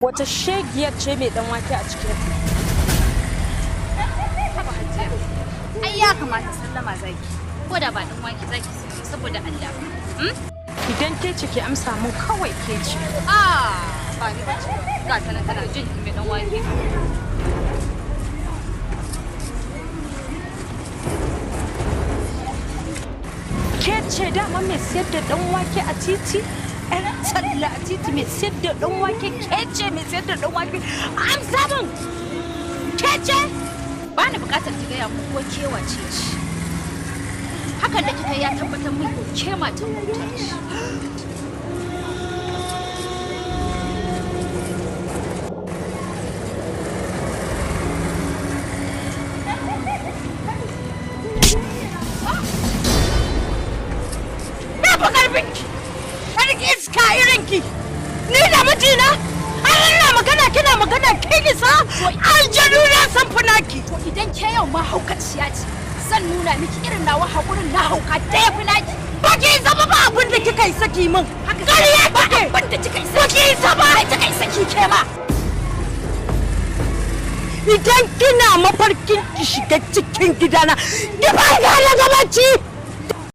Wata shegiyar ce mai dan wake a cikin ku? Haba Hajiya. Ai ya kamata sallama zaki. Ko da ba dan wake zaki siyo saboda Allah. Idan ke ce, ki amsa mun kawai, ke ce? Ah, ba ni bace. Ga ta nan tana jin ki, mai dan wake. Ke ce dama mai siyar da dan wake a titi? Yar talla a titi mai siyar da dan wake, ke ce mai siyar da dan wake? Amsa mun! Ke ce? Ba ni bukatar ki gaya mun ko ke wace ce. Hakan da kika yi ya tabbatar mun ke matan motar ce. Na fi karfinki! Yar iska irinki! Ni da mijina? Har ina magana kina magana, kin isa? Aljanu na san funaki! To idan ke yau ma haukaciya ce, zan nuna miki irin nawa haƙurin na hauka da ya fi naki. Ba ki isa ba, ba abin da kika isa ki min! Haka. Ƙarya Ba kike! abin da kika isa. Ba ki isa ba! Ba kika isa ki ke ma. Idan kina mafarkin ki shiga cikin gidana, ki ba ga gabaci!